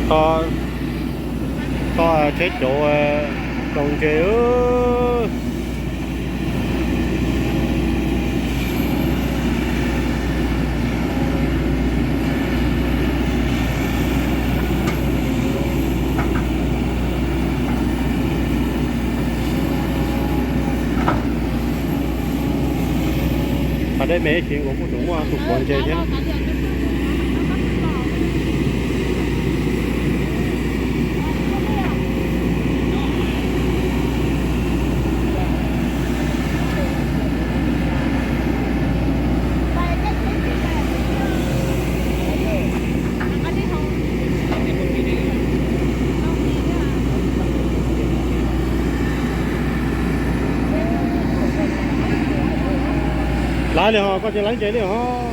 Toj, toj tsheb cauv, cauv ntses. Pas dej me ib sim kuv kuj tsum muaj tus kuav ntses thiab. Lav li ho, koj tsis lav ntses li ho.